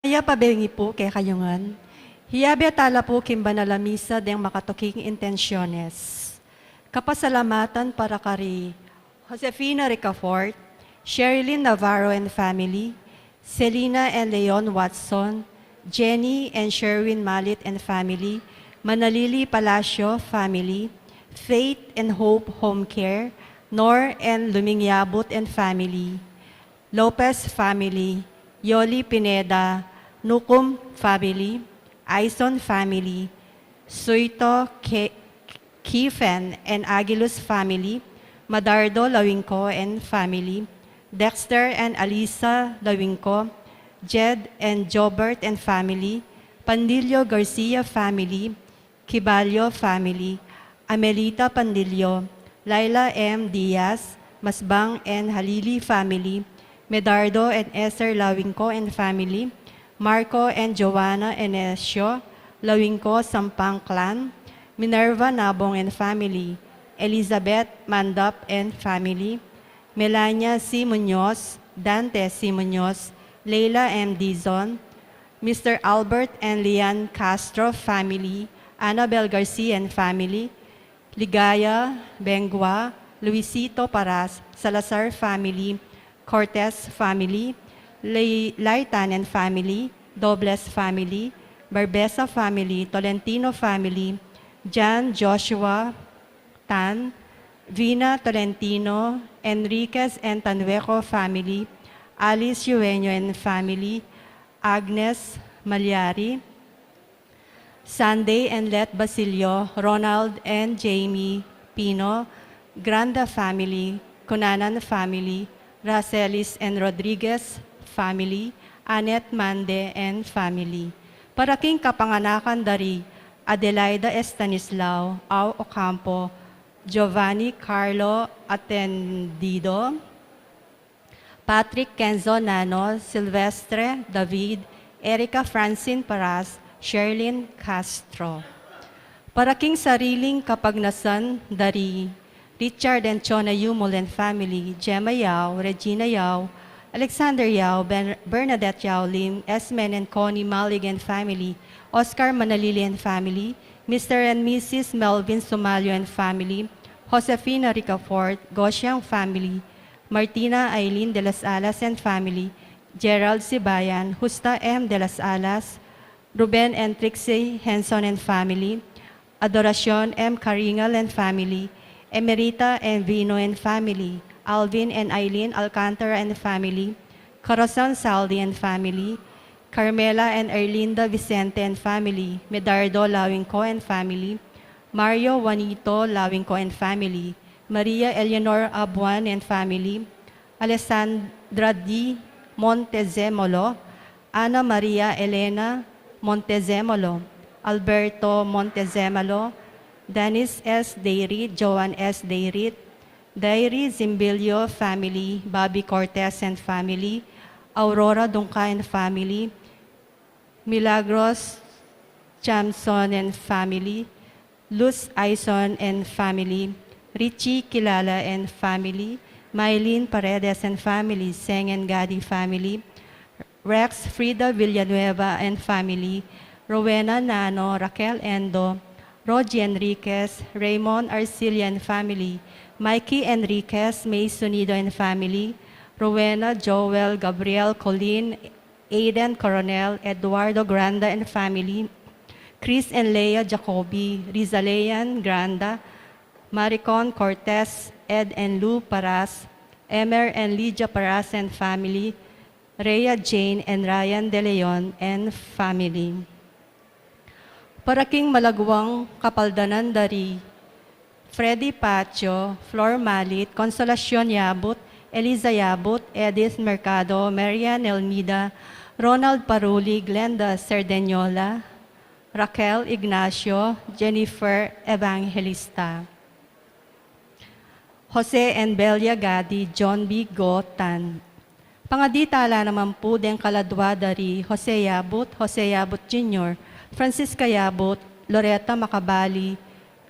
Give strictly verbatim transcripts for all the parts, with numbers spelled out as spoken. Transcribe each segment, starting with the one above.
Kaya pabengi pu kekayu ngan, hiyabe tala pu king banal a misa deng makatuking intensyones. Kapasalamatan para kari Josefina Ricafort, Sherilyn Navarro and family, Selina and Leon Watson, Jenny and Sherwin Malit and family, Manalili Palacio family, Faith and Hope Home Care, Nor and Luming Yabut and family, Lopez family, Yoli Pineda, Nukum family, Aison family, Suito Ke-, Kifen and Agilus family, Madardo Lawingco and family, Dexter and Alisa Lawingco, Jed and Jobert and family, Pandillo Garcia family, Kibalyo family, Amelita Pandillo, Laila M. Diaz, Masbang and Halili family, Medardo and Esther Lawingco and family, Marco and Joanna Enesio Lawingco Sampang clan, Minerva Nabong and family, Elizabeth Mandap and family, Melania C. Muñoz, Dante C. Muñoz, Leila M. Dizon, Mister Albert and Lian Castro family, Annabel Garcia and family, Ligaya Bengua, Luisito Paras, Salazar family, Cortez family, Lay-, Laitan and family, Dobles family, Barbesa family, Tolentino family, Jan Joshua Tan, Vina Tolentino, Enriquez and Tanweco family, Alice Yueño and family, Agnes Malyari, Sunday and Let Basilio, Ronald and Jamie Pino, Granda family, Cunanan family, Racelis and Rodriguez family, Annette Mande and family. Para king kapanganakan dari Adelaida Estanislao, Au Ocampo, Giovanni Carlo Atendido, Patrick Kenzo Nano, Silvestre David, Erica Francine Paras, Sherlyn Castro. Para king sariling kapagnasan dari Richard and Chona Yumul and family, Gemma Yao, Regina Yao, Alexander Yao, Ben-, Bernadette Yao Lim, Esmen and Connie Malig and family, Oscar Manalili and family, Mister and Missus Melvin Sumalio and family, Josefina Ricafort, Goshiang family, Martina Aileen de las Alas and family, Gerald Sibayan, Justa M. de las Alas, Ruben and Trixie Henson and family, Adoracion M. Caringal and family, Emerita and Vino and family, Alvin and Eileen Alcantara and family, Corazon Saldi and family, Carmela and Erlinda Vicente and family, Medardo Lawingco and family, Mario Juanito Lawingco and family, Maria Eleanor Abuan and family, Alessandra D. Montezemolo, Ana Maria Elena Montezemolo, Alberto Montezemolo, Dennis S. Deirit, Joan S. Deirit, Dairi Zimbilio family, Bobby Cortez and family, Aurora Dungca and family, Milagros Jamson and family, Luz Aison and family, Richie Kilala and family, Mylene Paredes and family, Seng and Gadi family, Rex Frida Villanueva and family, Rowena Nano, Raquel Endo, Rogie Enriquez, Raymond Arcilla and family, Mikey Enriquez, May Sunido and family, Rowena Joel Gabriel Colin, Aiden Coronel, Eduardo Granda and family, Chris and Leia Jacobi, Rizalean Granda, Maricon Cortez, Ed and Lou Paras, Emer and Lydia Paras and family, Rhea Jane and Ryan De Leon and family. Para king malagwang kapaldanan dari Freddy Pacho, Flor Malit, Consolacion Yabut, Eliza Yabut, Edith Mercado, Marian Elmida, Ronald Paruli, Glenda Cerdeñola, Raquel Ignacio, Jennifer Evangelista, Jose and Belia Gadi, John B. Gotan. Pangadi tala naman pu deng kaladwa dari Jose Yabut, Jose Yabut Junior, Francisca Yabut, Loretta Macabali,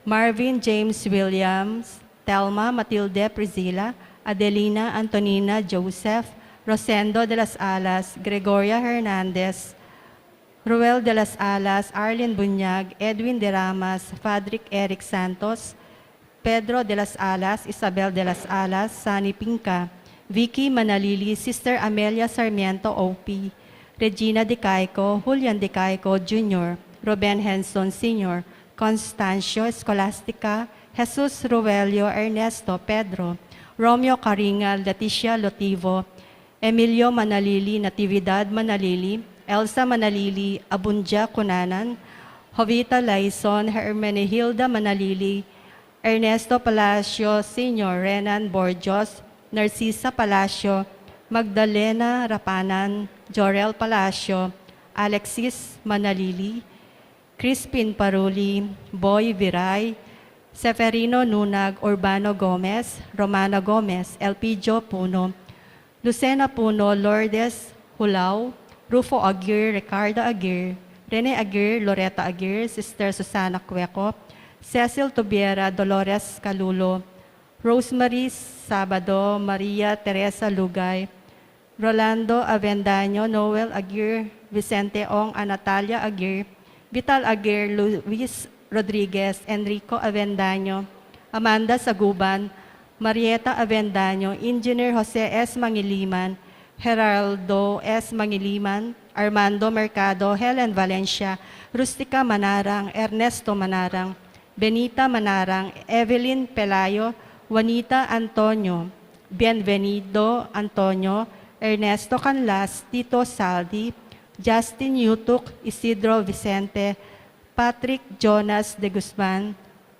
Marvin James Williams, Telma Matilde Priscilla, Adelina Antonina Joseph, Rosendo de las Alas, Gregoria Hernandez, Ruel de las Alas, Arlene Buñag, Edwin de Ramas, Fadric Eric Santos, Pedro de las Alas, Isabel de las Alas, Sunny Pinca, Vicky Manalili, Sister Amelia Sarmiento O P, Regina Dicaico, Julian Dicaico Junior, Ruben Henson Senior, Constancio Escolastica, Jesus Ruelio Ernesto Pedro, Romeo Caringa, Leticia Lotivo, Emilio Manalili, Natividad Manalili, Elsa Manalili, Abundia Cunanan, Jovita Laison, Hermenegilda Manalili, Ernesto Palacio Senior, Renan Borgios, Narcisa Palacio, Magdalena Rapanan, Jorel Palacio, Alexis Manalili, Crispin Paruli, Boy Viray, Seferino Nunag, Urbano Gomez, Romana Gomez, Elpidio Puno, Lucena Puno, Lourdes Hulao, Rufo Aguirre, Ricardo Aguirre, Rene Aguirre, Loretta Aguirre, Sister Susana Cueco, Cecil Tubiera, Dolores Calulo, Rosemary Sabado, Maria Teresa Lugay, Rolando Avendaño, Noel Aguirre, Vicente Ong, Anatalia Aguirre, Vital Aguirre, Luis Rodriguez, Enrico Avendaño, Amanda Saguban, Marieta Avendaño, Engineer Jose S. Mangiliman, Geraldo S. Mangiliman, Armando Mercado, Helen Valencia, Rustica Manarang, Ernesto Manarang, Benita Manarang, Evelyn Pelayo, Juanita Antonio, Bienvenido Antonio, Ernesto Canlas, Tito Saldi, Justin Yutuk, Isidro Vicente, Patrick Jonas de Guzman,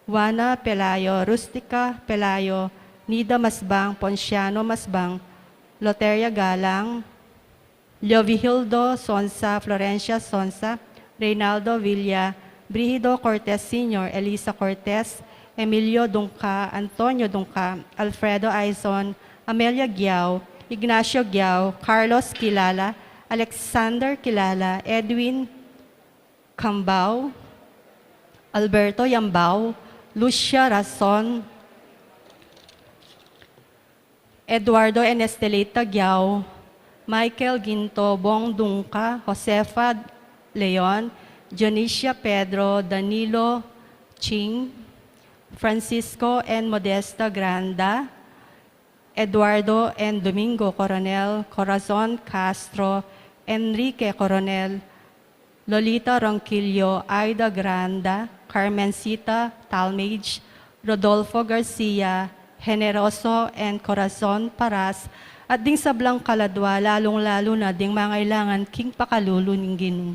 Juana Pelayo, Rustica Pelayo, Nida Masbang, Ponciano Masbang, Loteria Galang, Leovigildo Sonsa, Florencia Sonsa, Reynaldo Villa, Brigido Cortez Senior, Elisa Cortez, Emilio Dungca, Antonio Dungca, Alfredo Aizon, Amelia Guiao, Ignacio Guiao, Carlos Quilala, Alexander Quilala, Edwin Cambao, Alberto Yambao, Lucia Rason, Eduardo and Estelita Guiao, Michael Ginto, Bong Dungca, Josefa Leon, Dionisia Pedro, Danilo Ching, Francisco and Modesta Granda, Eduardo and Domingo Coronel, Corazon Castro, Enrique Coronel, Lolita Ronquillo, Aida Granda, Carmencita Talmage, Rodolfo Garcia, Generoso and Corazon Paras, at ding sablang kaladwa, lalung-lalu na ding mangailangan king pakalulu ning Ginu.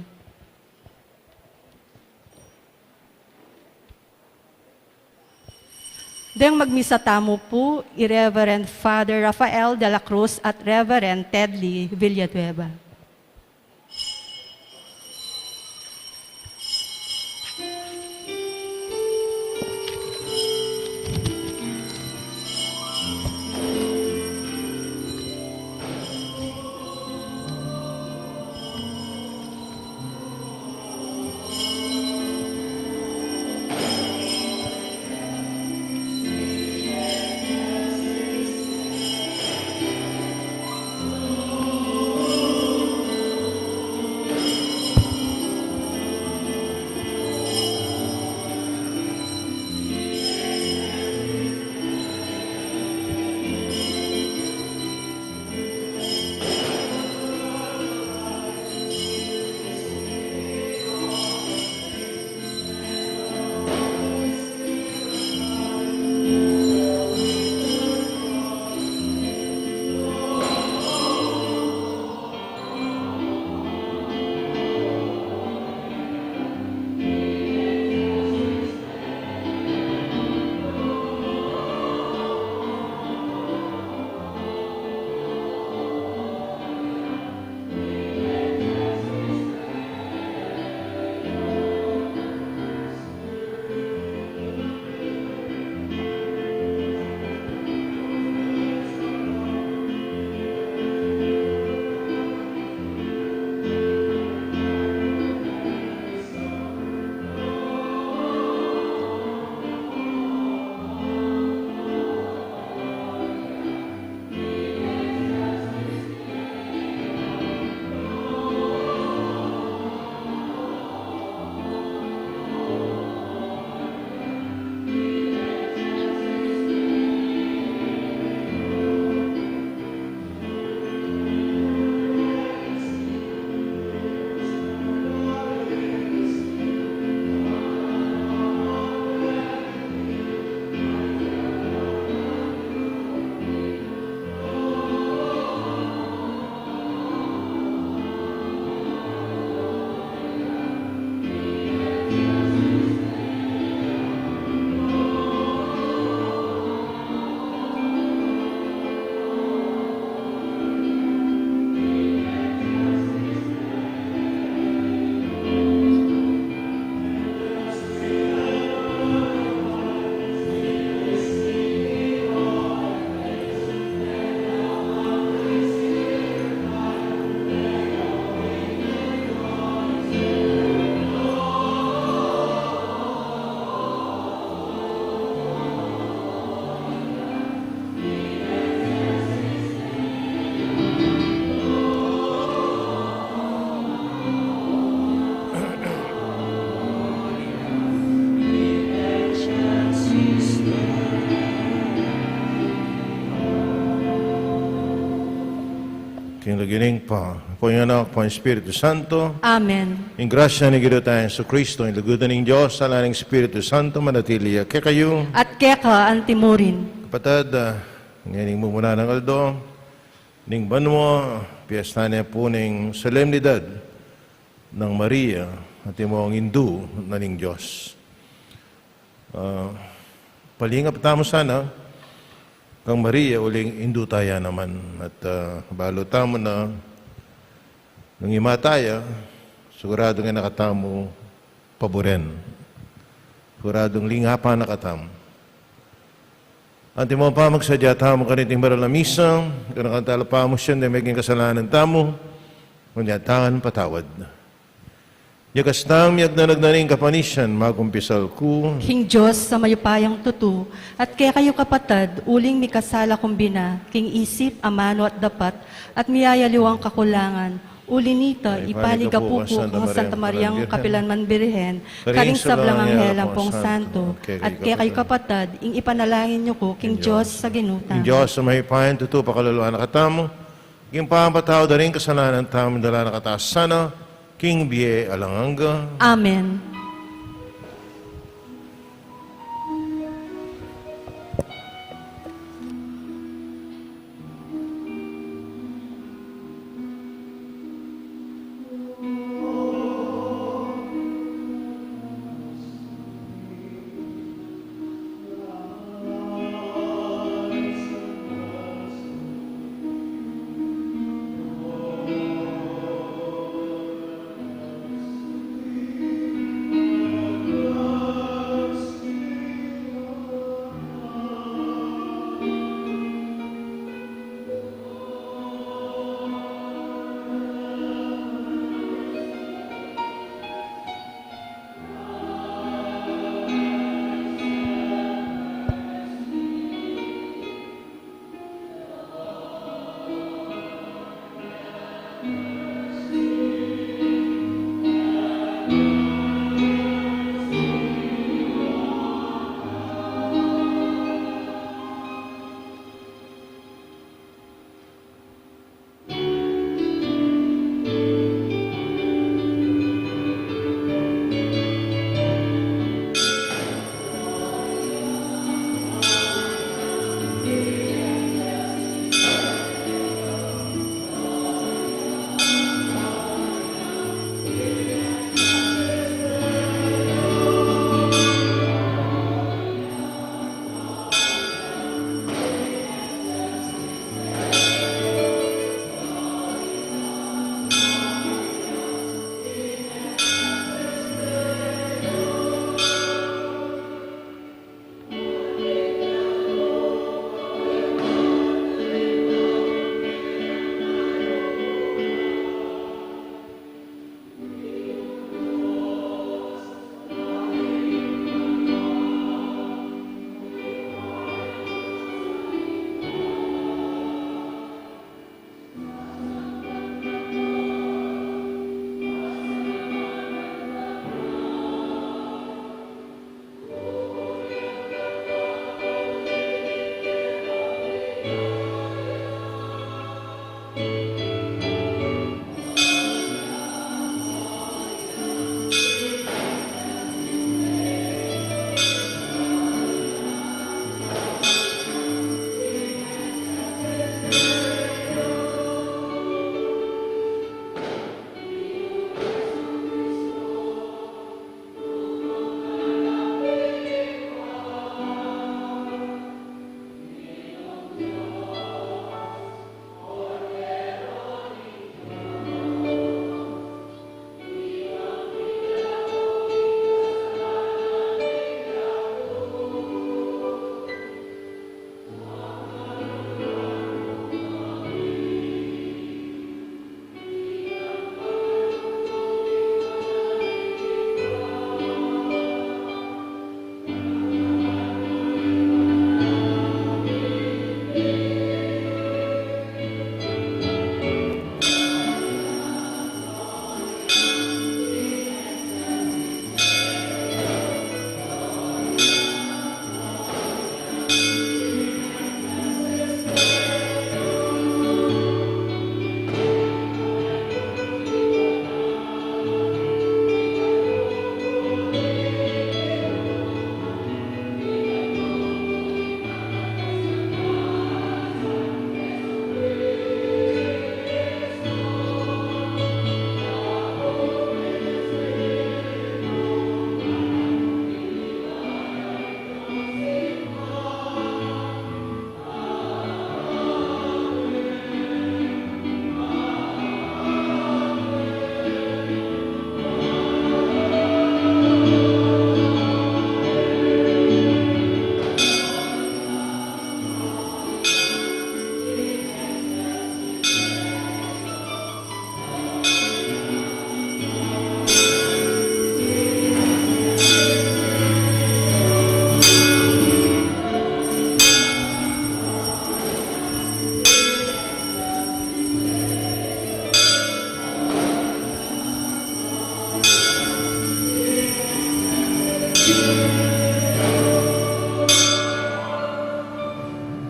Deng magmisa tamu pu i Reverend Father Rafael de la Cruz at Reverend Tedley Villanueva. King lagyu ning Ibpa, king lagyu ning Anak, king Espiritu Santo. Amen. Ing grasya ning Ginu tang Jesucristo, ing lugud ning Dios, sala ning Espiritu Santo, manatili ya kekayu. At keka antimurin. Kapatad, ah, ngeni ing mumuna nang aldo ning banua, piyesta ne pu ning solemnidad nang Maria, atimong Indu na ning Dios. Ah, palingap tamu sana kang Maria, uling Indu taya naman. At, ah, balu tamu na nung ima taya, siguradung e na katamu paburen. Siguradung lingapan na katamu. Antimo pamagsadya tamu kaniting banal a misa, kanakan tala pamusyun deng meging kasalanan tamu, kundi atangan patawad. Ya kastang miyagdanag na ning kapanisian, magkumpisal ku king Dios a mayupayang tutu, at kekayu kapatad, uling mikasala kung bina, king isip, amanu at dapat, at miyayaliwang kakulangan. Uli nita, ipanigapu ku kang Santa Mariang kapilan man Birhen, karing sablang anghel ampong santo, at kekayu kapatad, ing ipanalangin yu ku king Dios a Ginu tamu. Ing Dios a mayupayang tutu, pakaluluan na katamu king pamapatawad da ring kasalanan tamu, dala na kata sana king bie alang angga. Amen.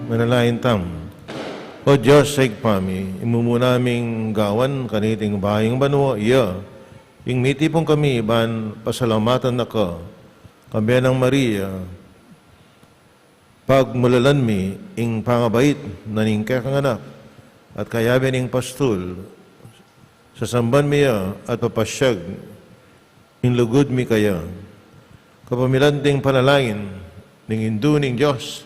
Manalangin tamu. O Dios, Ibpa mi, imumuna ming gawan kaniting bayung banua, iya ing mitipun kami ban pasalamatan na ka, kambe nang Maria, pagmulalan mi ing pangabait na ning kekang anak, at kayabe ning pastul, sasamban mi ya at papasyag ing lugud mi kaya. Kapamilatan ding panalangin ning Indu ning Dios,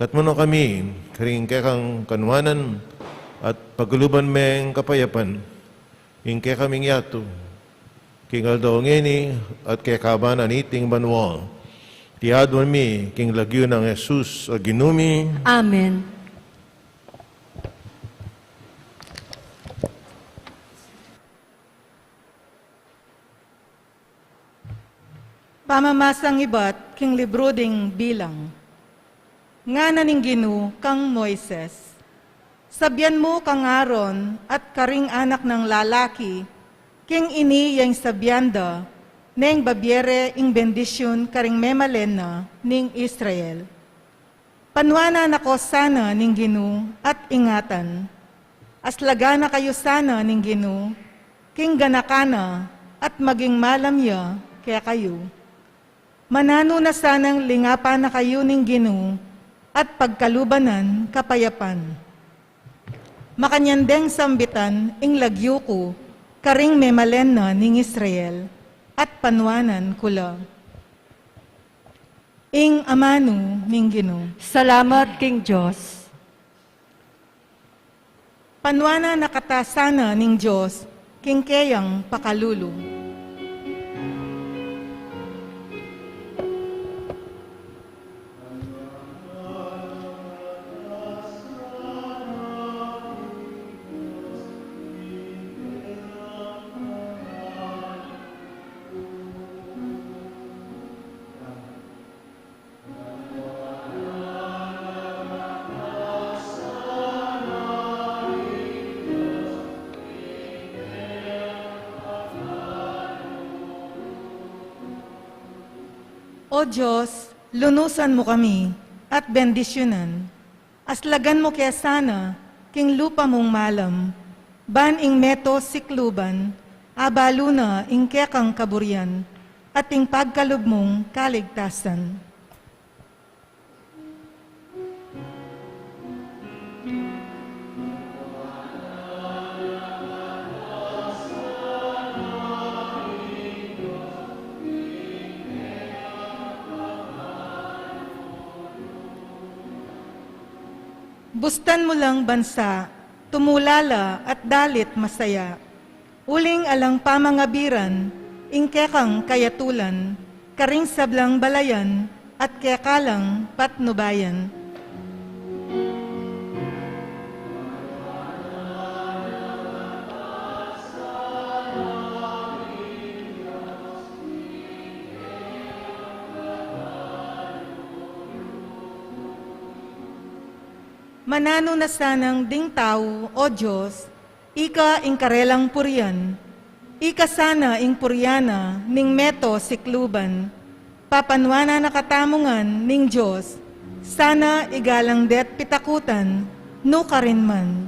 katmu no kami karing kekang kanuanan at pagkaluban meng kapayapan ing kekaming yatu, king aldo ngeni at kekaban na niting banua. Iti aduan mi king lagyu nang Jesus a Ginu mi. Amen. Pamamasang ibat king libru ding Bilang. Ngana ning Ginu kang Moises, sabian mu kang Aaron at karing anak nang lalaki, king ini ya ing sabian da, neng babie re ing bendisyun karing memalen na ning Israel. Panuanan na ko sana ning Ginu at ingatan. Aslagan na kayu sana ning Ginu, king ganakan na at maging malam ya kekayu. Mananu na sanang lingapan na kayu ning Ginu at pagkaluban nang kapayapan. Makanyan deng sambitan ing lagyu ku karing memalen na ning Israel at panuanan ku la. Ing amanu ning Ginu. Salamat king Dios. Panuanan na kata sana ning Dios king keyang pakalulu. O Dios, lunusan mu kami at bendisyunan. Aslagan mu ke sana king lupa mung malam, ban ing meto sikluban, abalu na ing kekang kaburian, at ing pagkalub mung kaligtasan. Bustan mu lang bansa, tumulala at dalit masaya. Uling alang pamangabiran, ing kekang kayatulan, karing sablang balayan, at keka lang patnubayan. Mananu na sanang ding tau, O Dios, ika ing karelang purian, ika sana ing purian na ning meto sikluban, papanuanan na katamu ngan ning Dios, sana igalang de't pitakutan, nukarin man.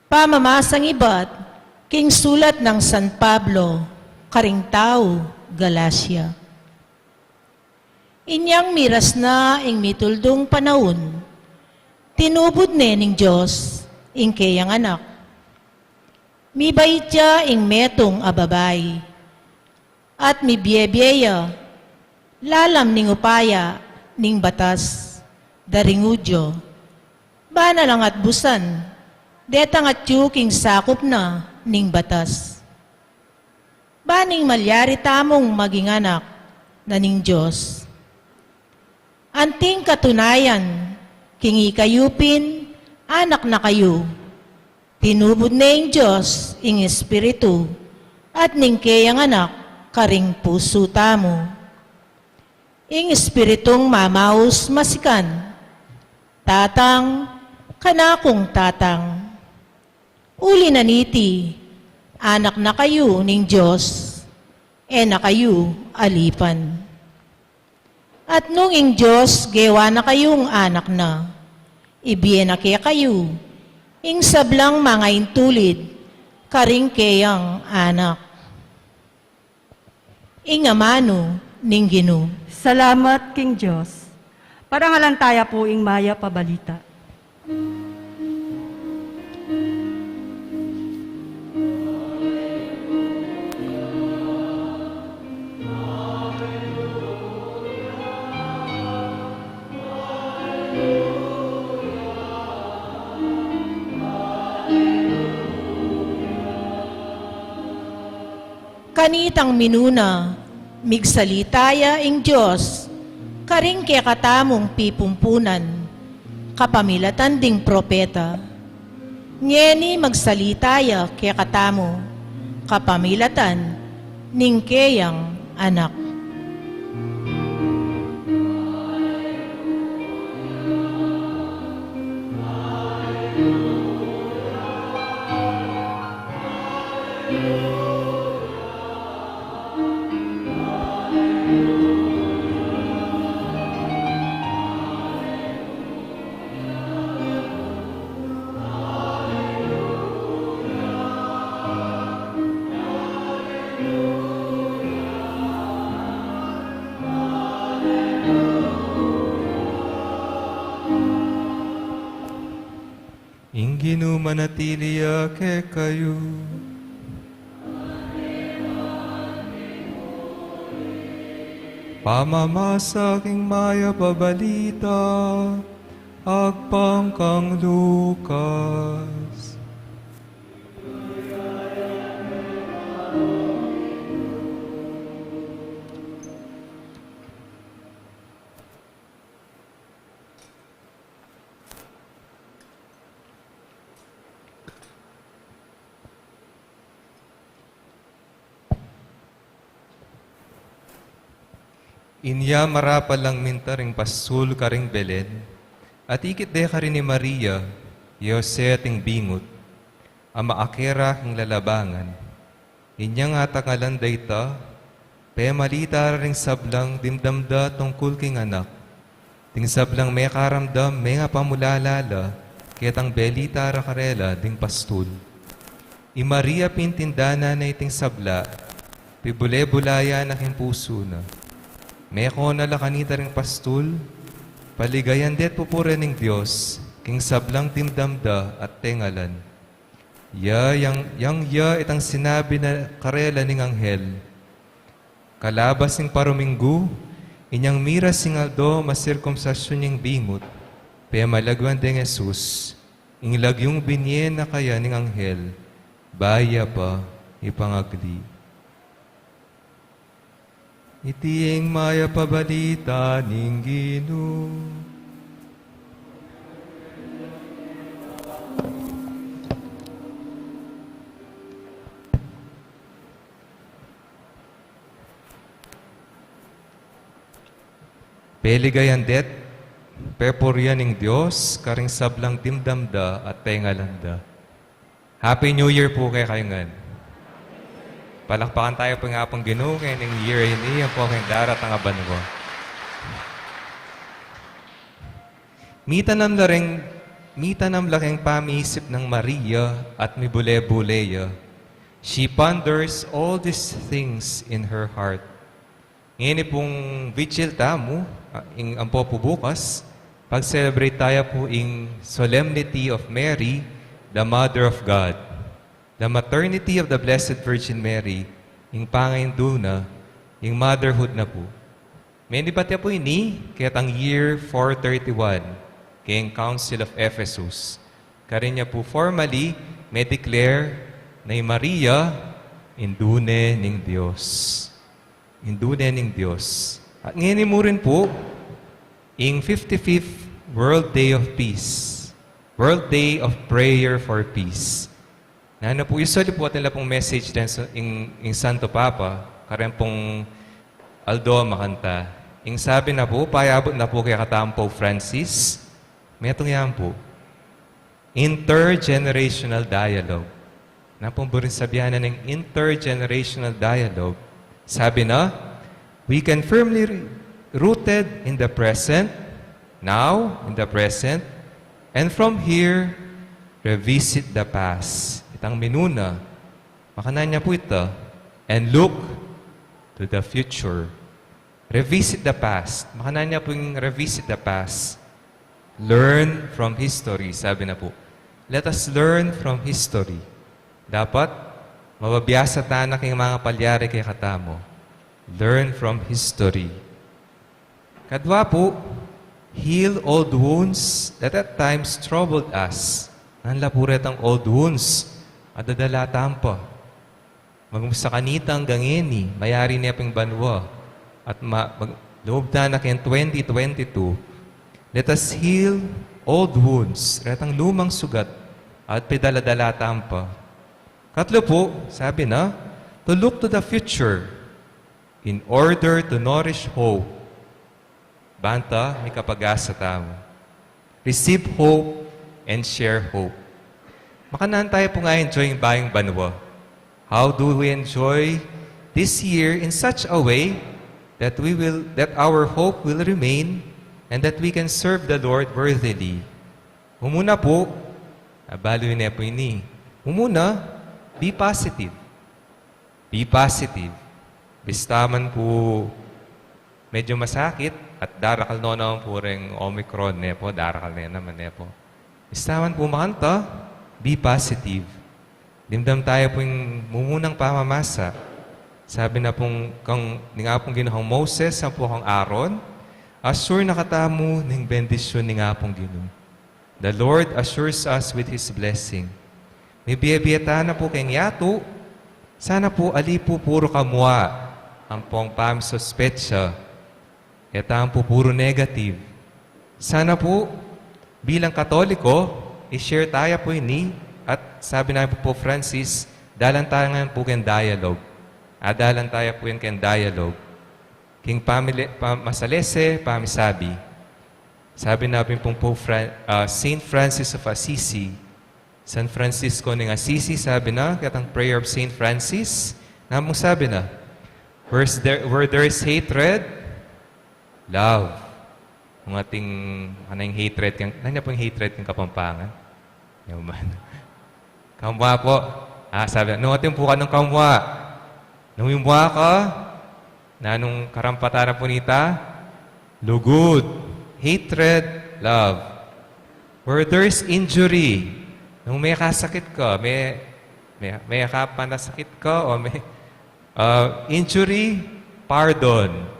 Pamamasang ibat king sulat nang San Pablo karing tau Galacia. Inyang miras na ing mituldung panaun, tinubud ne ning Dios ing keyang anak. Mibait ya ing metung a babai, at mibiebie ya lalam ning upaya ning batas da ring Judio, bana lang at busan detang atyu king sakup na ning batas, ban ing malyari tamung maging anak na ning Dios. Anting katunayan, king ikayu pin anak na kayu, tinubud ne ing Dios ing Espiritu, at ning keyang anak karing pusu tamu. Ing Espiritung mamaus masikan, Tatang, kanakung Tatang. Uli na niti, anak na kayu ning Dios, e na kayu alipan. At nung ing Dios gewa na kayung anak na, ibie na kekayu ing sablang mangaintulid karing keyang anak. Ing amanu ning Ginu. Salamat king Dios. Parangalan taya pu ing mayap a balita. Kanitang minuna, migsalita ya ing Dios karing kekatamung pipumpunan kapamilatan ding propeta. Ngeni magsalita ya kekatamu kapamilatan ning keyang Anak. Ing Ginu manatili ya kekayu. Pamamasa king mayap a balita agpang kang Lucas. Inya marapal lang minta ring pastul karing Belen, at ikit de karin i Maria, i Jose at ing bingut, a maakera king lalabangan. Inyang atangalan da ita, pemali tara ring sablang dimdam da tungkul king anak. Ding sablang mekaramdam, mengapamulala la, ketang beli tara karela ding pastul. I Maria pin tindanan na iting sabla, pibule-bulayan na king pusu na. Meko na la kanita ring pastul, paligayan de't pupurian ning Dios, king sablang dimdam da at tengalan. Ya, yang, yang ya itang sinabi na karela ning anghel. Kalabas ning paruminggu, inyang miras ing aldo masirkumsasyun ing bingut, pemalagwan deng Jesus, ing lagyung binie na kaya ning anghel, bayu ya pa ipangagli. Iti ing mayap a balita ning Ginu. Peligayan de't pepurian ing Dios karing sablang dimdam da at tengalan da. Happy New Year pu kekayu ngan. Palakpakan taya pu ing Apung Ginu keng year ini, ampo keng daratang a banua. Mitanam la ring, mitanam la keng pamisip nang Maria at mibule-bule ya. She ponders all these things in her heart. Ngeni pung vigil tamu, ah, ing ampo pu bukas, pag-celebrate taya pu ing Solemnity of Mary, the Mother of God. The Maternity of the Blessed Virgin Mary, ing pangaindu na, ing motherhood na pu. Menibat ya pu ini, ketang year four thirty-one, keng Council of Ephesus. Karin ya pu formally, me-declare na i Maria, indu ne ning Dios. Indu ne ning Dios. At ngeni mu rin pu, ing fifty-fifth World Day of Peace, World Day of Prayer for Peace. Nanu pu, usually pu, atin la pung message den sa, ing, ing Santo Papa, karen pung aldo makanta. Ing sabi na pu, payabut na pu kekatamu Pope Francis, metung yan pu. Intergenerational dialogue. Nanu pung buring sabian ning intergenerational dialogue? Sabi na, we can firmly re-, rooted in the present, now, in the present, and from here, revisit the past. Itang minuna, makanyan ya pu ita, and look to the future. Revisit the past. Makanyan ya pu ing revisit the past. Learn from history, sabi na pu. Let us learn from history. Dapat, mabiasa tana king mangapalyari kekatamu. Learn from history. Kadwa pu, heal old wounds that at times troubled us. Nanu la pu retang old wounds a dadala tamu pa? Mag-umpisa kanita anggang ngeni, mayari ne pung banua. At ma-, mag-, loob tana keng twenty twenty-two, let us heal old wounds, retang lumang sugat, at pidala-dala tamu pa. Katlu pu, sabi na, to look to the future in order to nourish hope. Banta, mikapag-asa tamu. Receive hope and share hope. Makanyan taya pung a-enjoy ing bayung banua? How do we enjoy this year in such a way that we will, that our hope will remain and that we can serve the Lord worthily? Mumuna pu, abalu ne pu ini. Mumuna, be positive. Be positive. Bista man pu medyo masakit at darakal no naman pu reng Omicron, ne pu, darakal ne naman, ne pu. Bista man pu makanta, be positive. Dimdam taya pu ing mumunang pamamasa. Sabi na pung kang, ning Apung Ginu kang Moses, ampo kang Aaron, assure na katamu ning bendisyun ning Apung Ginu. The Lord assures us with His blessing. Mibie-bie tana pu keng yatu, sana pu ali pu puru kamua ampong pamisuspecha, e tamu pu puru negative. Sana pu, bilang Katoliko, i-share taya pu ini, at sabi na pu pu Francis, dalan taya ngan pu keng dialogue. A, dalan taya pu yan keng dialogue. King pamile-, pa-, masalese, pamisabi. Sabi na pin pung Pope Fran-, ah, Saint Francis of Assisi, San Francisco ning Assisi, sabi na, ketang prayer of Saint Francis, nanu pung sabi na, "Where's there, where there is hatred, love." Nung atin, ano ing hatred keng, nanu pu ing hatred keng Kapampangan? Yan man. Kamua pu. Ah, sabi, nung atin pu kanung kamua. Nung mimua ka, nanung karampatan na pu nita? Lugud, hatred, love. Where there is injury, nung mekasakit ka, me, me, mekapanasakit ka, o me, ah, injury, pardon,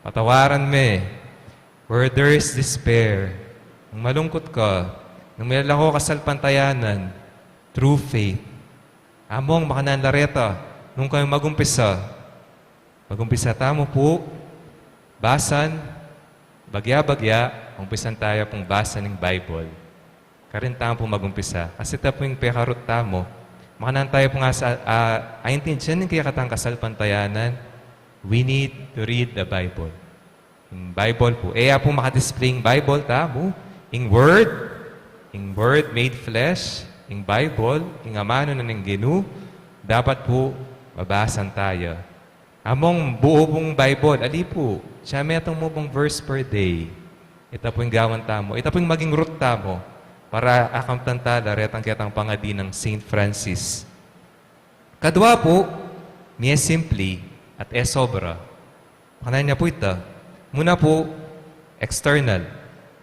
patawaran me. Where there is despair, nung malungkut ka, nung mela kang kasalpantayanan, true faith. Among makanyan la reta, nung kami mag-umpisa, mag-umpisa tamu pu basan, bagya-bagya, umpisan taya pung basan ing Bible. Karin tamu pu mag-umpisa. Kasi ita pu ing peka-root tamu. Makanyan taya pung asa, a, aintindian ing kekatang kasalpantayanan. We need to read the Bible. Ing Bible pu. E ya pu maka-display ing Bible tamu. Ing Word, ing Word made flesh, ing Bible, ing amanu na ning Ginu, dapat pu mabasan taya. Among buu pung Bible, ali pu, siya metung mu pung verse per day. Ita pu ing gawan tamu. Ita pu ing maging root tamu para akamtan tala retang ketang pangadi nang Saint Francis. Kadwa pu, mie simpli at e sobra. Makanyan ya pu ita. Muna pu, external.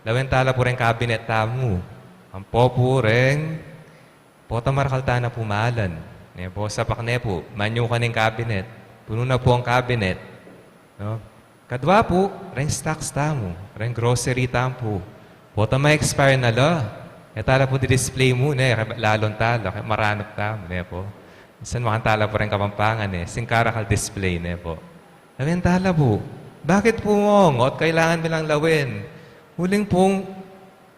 Lawen tala pu reng cabinet tamu. Ampo pu reng, pota marakal tana pu malan. Ne pu, sapak ne pu, manyukan ing cabinet. Punu na pu ing cabinet. No? Kadwa pu, reng stocks tamu, reng grocery tamu pu. Pota ma-expire na la. E tala pu di-display mu, ne, kaya lalon tala, kaya maranup tamu, ne pu. Minsan makanyan tala pu reng Kapampangan, e, singkarakal display, ne pu. Lawen tala pu. Bakit pu, Mong? Ot kailangan mi lang lawen? Uling pung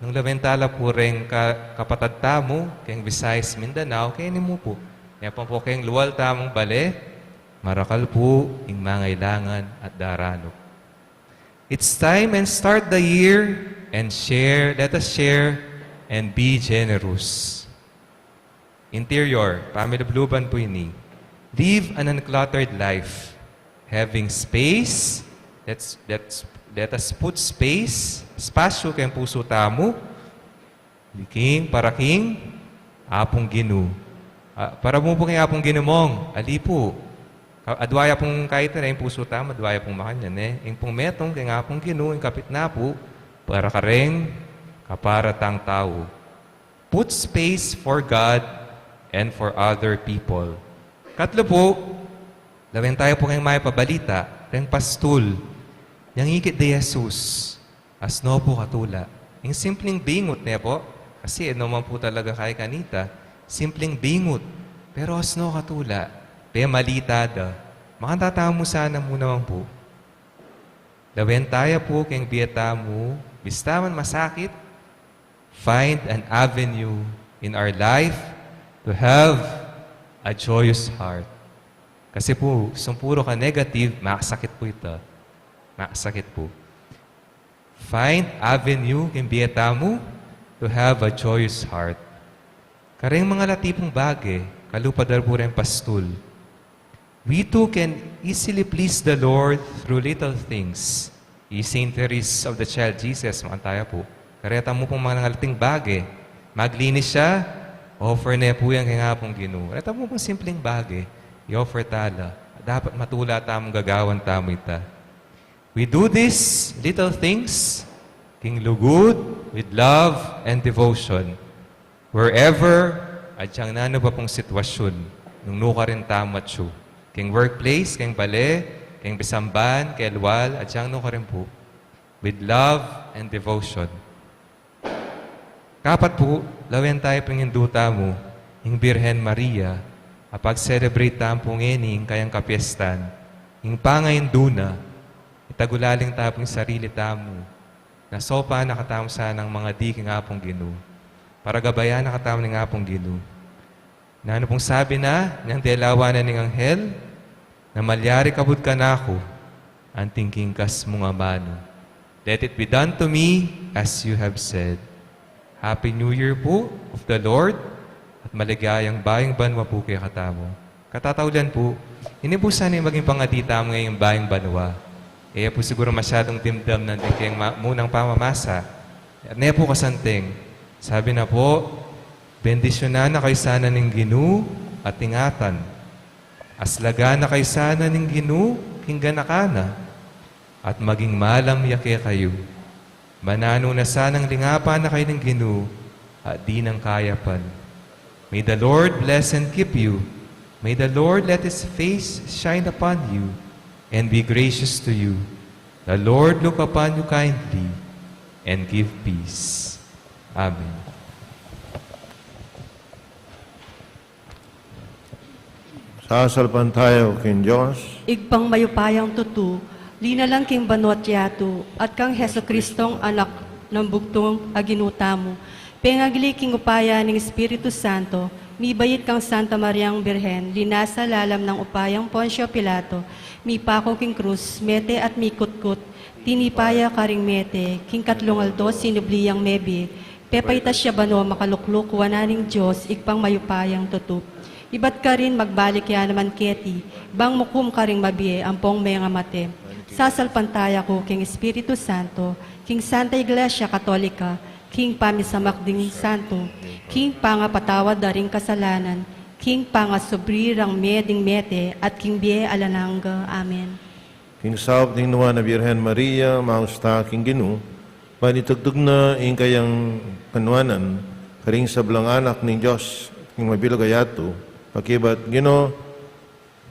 Nung lawen tala pu reng ka-, kapatad tamu keng Visayas, Mindanao, keni mu pu. Nia pa pu keng lual tamung bale, marakal pu ing mangailangan at daranup. It's time and start the year and share, let us share and be generous. Interior, pamilubluban pu ini. Live an uncluttered life. Having space, let's, let's, let us put space, espasyu keng pusu tamu, king, para king Apung Ginu. Ah, para mu pu king Apung Ginu, Mong, ali pu. Ka-, adwa ya pung kaita ne ing pusu tamu, adwa ya pung makanyan, e. Ing pung metung king Apung Ginu, ing kapitna pu, para kareng kapara tang tau. Put space for God and for other people. Katlu pu, lawen taya pu keng mayap a balita, keng pastul, yang ikit de Jesus, asno pu katula. Ing simpleng bingut, ne pu? Kasi e no man pu talaga kaya kanita, simpleng bingut, pero asno katula, pemalita da. Makanta tamu sana mu naman pu. Lawen taya pu keng bie tamu, bista man masakit, find an avenue in our life to have a joyous heart. Kasi pu, sung puro ka negative, makasakit pu ita. Makasakit pu. Find avenue keng bie tamu to have a joyous heart. Kareng mangalati pung bage, kalupa da pu reng pastul. We too can easily please the Lord through little things. Easy increase of the child Jesus, makanta ya pu. Kareta mu pung mangalating bage, maglinis ya, offer ne pu yan keng Apung Ginu. Kareta mu pung simpleng bage, i-offer tala. Dapat matula tamung gagawan tamu ita. We do these little things king lugud, with love and devotion. Wherever, agyang nanu pa pung sitwasyun, nung nukarin tamu atyu. King workplace, king bale, king bisamban, king lual, agyang nukarin pu. With love and devotion. Kapat pu, lawen taya pung Indu tamu, ing Birhen Maria, a pag-celebrate tamu pu ngeni ing kayang kapiestan, ing pangaindu na, itagulaling ta pung sarili tamu, na sopan na katamu sanang mangadi king Apung Ginu, para gabayan na katamu ning Apung Ginu. Nanu pung sabi na, niyang delawanan ning anghel, na malyari kabud kanaku anting king kas mung amanu. Let it be done to me as you have said. Happy New Year pu of the Lord, at maligayang bayung banua pu kekatamu. Katataulian pu, ini pu sana ing maging pangadi tamu ngeni king bayung banua. E pu siguru masyadung dimdam nandin keng ma-, munang pamamasa. At ne pu kasanting, sabi na pu, bendisyunan na kayu sana ning Ginu at ingatan. Aslagan na kayu sana ning Ginu king ganakan na, at maging malam ya kekayu. Mananu na sanang lingapan na kayu ning Ginu at dinan kayapan. May the Lord bless and keep you. May the Lord let his face shine upon you and be gracious to you. The Lord look upon you kindly and give peace. Amen. Sasalpantaya ku king Dios. Ibpang mayupayang tutu, linalang king banua't yatu, at kang Jesucristong Anak nang bugtung a Ginu tamu, pengagli king upaya ning Espiritu Santo, mibait kang Santa Mariang Birhen, linasa lalam nang upayang Poncio Pilato, mipaku king krus, mete at mikutkut, tinipa ya karing mete, king katlung aldo sinubli yang mebie, pepaitas ya banua makalukluk wanan ning Dios, Ibpang mayupayang tutu. Ibat karin magbalik ya naman keti, bang mukum karing mabie ampong menga mate. Sasalpantaya ku king Espiritu Santo, king Santa Iglesia Katolika, king pamisamak ding santo, king pangapatawad da ring kasalanan, king pangasubli rang mie ding mete, at king bie alang angga. Amen. King saup ning Nuan a Birhen Maria, maus ta king Ginu, ban itugtug na ing kayang kanuanan karing sablang anak ning Dios king mabilug a yatu, pakibat, Ginu,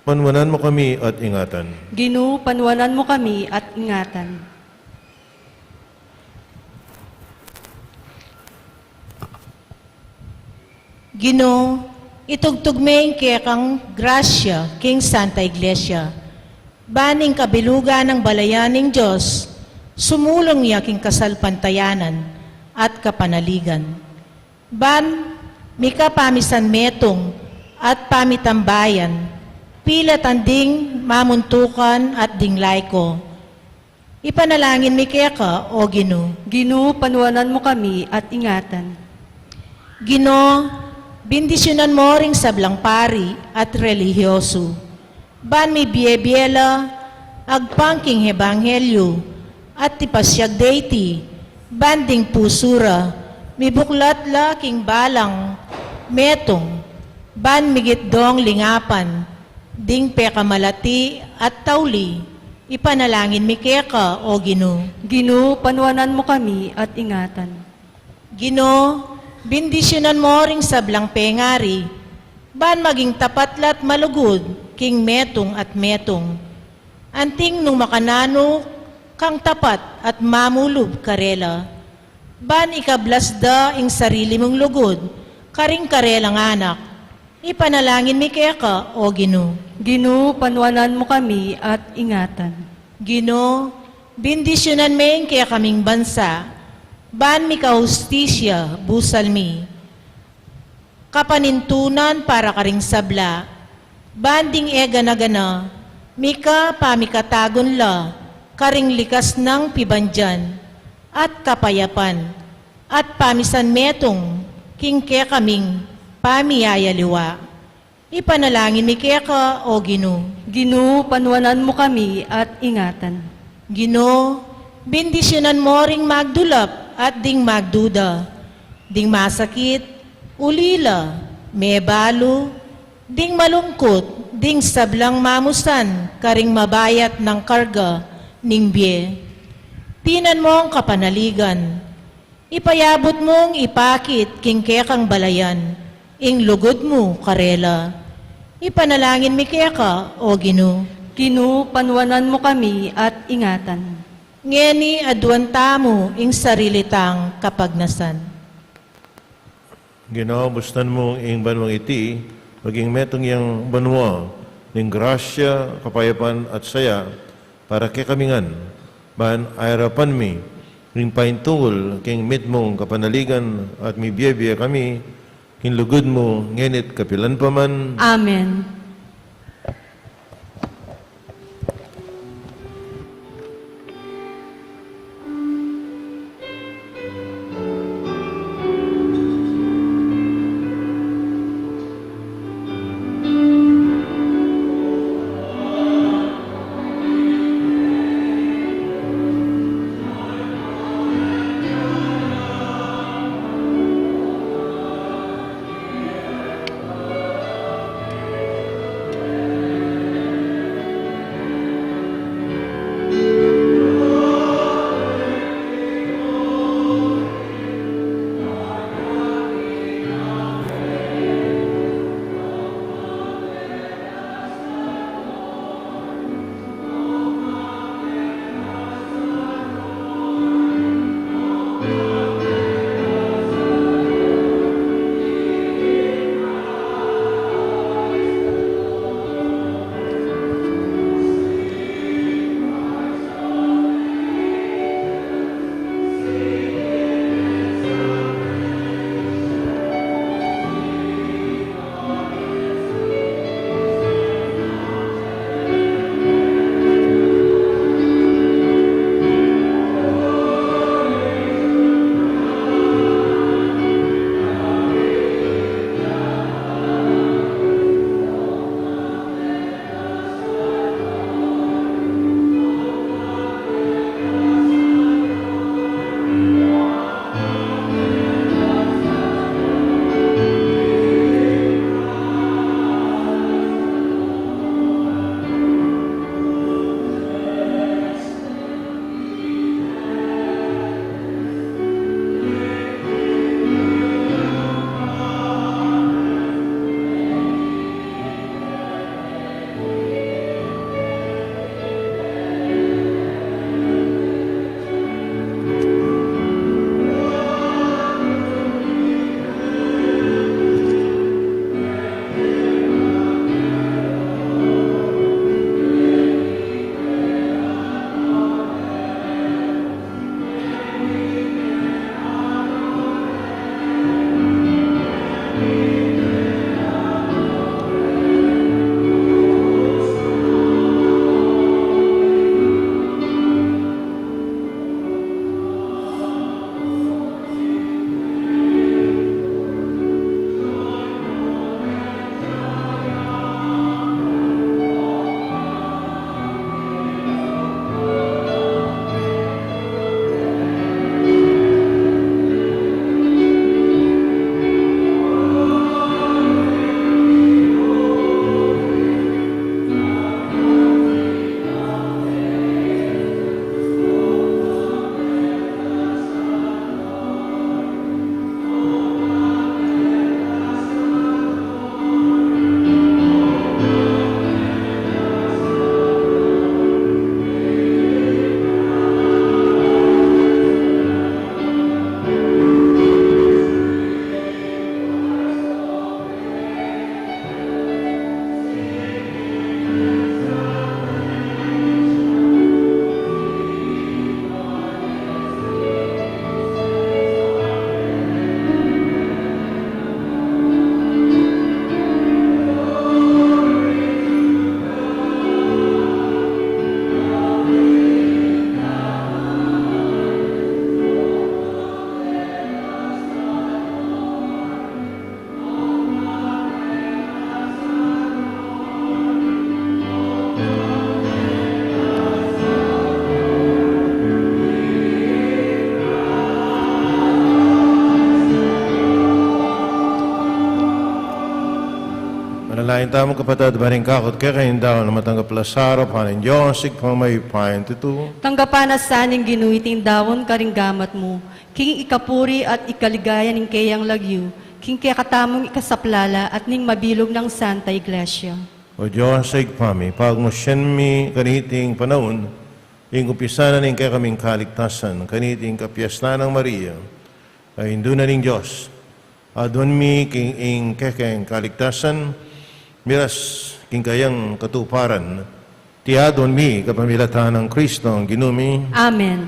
panuanan mu kami at ingatan. Ginu, panuanan mu kami at ingatan. Ginu, itugtug me ing kekang grasya king Santa Iglesia. Ban ing kabilugan nang balayan ning Dios, sumulung ya king kasalpantayanan. at kapanaligan. Ban mika pamisanmetung at pamitambayan, pilatan ding mamuntukan at ding laiko. Ipanalangin mi keka, O Ginu. Ginu, panuanan mu kami at ingatan. Ginu, bindisyunan mo ring sablang pari at relihiyosu. Ban mibie-bie la agpang king ebanghelyu, at ipasyag deti, ban ding pusu ra mibuklat la king balang metung, ban migit dong lingapan ding pekamalati at tauli. Ipanalangin mi keka, O Ginu. Ginu, panuanan mu kami at ingatan. Ginu, bindisyunan mo ring sablang pengari, ban maging tapat la't malugud king metung at metung. Anting nung makananu kang tapat at mamulub karela, ban ikablas da ing sarili mung lugud karing karelang anak. Ipanalangin mi keka, O Ginu. Ginu, panuanan mu kami at ingatan. Ginu, bindisyunan me ing kekaming bansa, ban mika hustisya busal mi, kapanintunan para karing sabla, ban ding e gana-gana mika pamikatagun la karing likas nang pibandian at kapayapan at pamisanmetung king kekaming pamiyayaliwa. Ipanalangin mi keka, O Ginu. Ginu, panuanan mu kami at ingatan. Ginu, bindisyunan mo ring magdulap at ding magduda, ding masakit, ulila, mebalu, ding malungkut, ding sablang mamusan karing mabayat nang karga ning bie. Tinan mong kapanaligan. Ipayabut mung ipakit king kekang balayan ing lugud mu karela. Ipanalangin mi keka, O Ginu. Ginu, panuanan mu kami at ingatan. Ngeni aduan tamu ing sarili tang kapagnasan. Ginu, bustan mu ing banwang iti, maging metung yang banwa ning grasya, kapayapan at saya para kekami ngan, ban ayarapan mi ring paintungul king mitmung kapanaligan at mibie-bie kami king lugud mu ngeni't kapilan pa man. Amen. Manalangin tamu, kapatad, ba ring kakut keka ing daun a matanggap la sa arapan ning Dios Ibpang mayupayang tutu. Tanggapan na sa ning Ginu iting daun karing gamat mu, king ikapuri at ikaligaya ning keyang lagyu, king kekatamung ikasaplala at ning mabilug nang Santa Iglesia. O Dios a Ibpa mi, pagmusian mi kaniting panaun ing umpisa na ning kekaming kaligtasan, kaniting kapiestan nang Maria a Indu na ning Dios. Aduan mi king ing kekeng kaligtasan, miras king kayang katuparan. Iti aduan mi kapamilatan nang Kristong Ginu mi. Amen.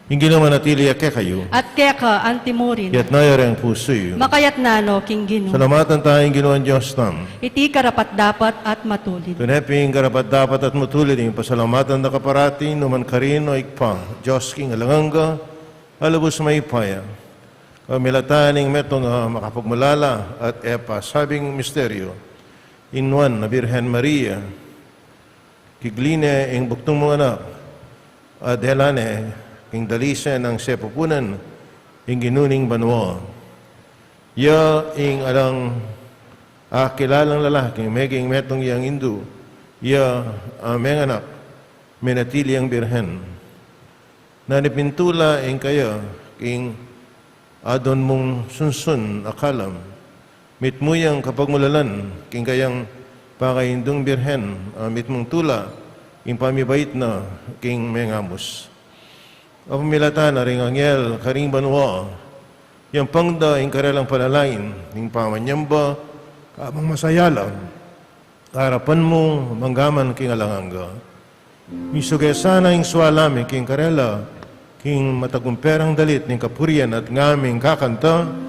Ing Ginu manatili ya kekayu. At keka antimurin. Iyatas yu reng pusu yu. Makayatas no king Ginu. Salamatan taya ing Ginu a Dios tamu. Iti karapat-dapat at matulid. Tune pin karapat-dapat at matulid ing pasalamatan da ka parati, nukarin man, o Ibpa, Dios king alang angga, a lubus mayupaya. Kapamilatan ning metung a makapagmulala at e pasabing misteryu, ing nuan a Birhen Maria, kigli ne ing bugtung mung anak, at dela ne king dalise nang sepupunan ing Ginu ning banua. Ya ing alang akilalang lalaki meging metung yang indu, ya a menganak, menatili yang birhen. Nanu pin tula ing kaya king aduan mung sunsun a kalam, mitmu yang kapagmulalan king kayang pakaindung birhen, a mitmung tula ing pamibait na king mengamus. Kapamilatan na ring anghel karing banua, yampang da ing karelang panalangin ning pamanyamba, kabang masaya la king arapan mu mangga man king alang angga. Misuke sana ing suala mi king karela, king matagumperang dalit ning kapurian at ngaming kakanta.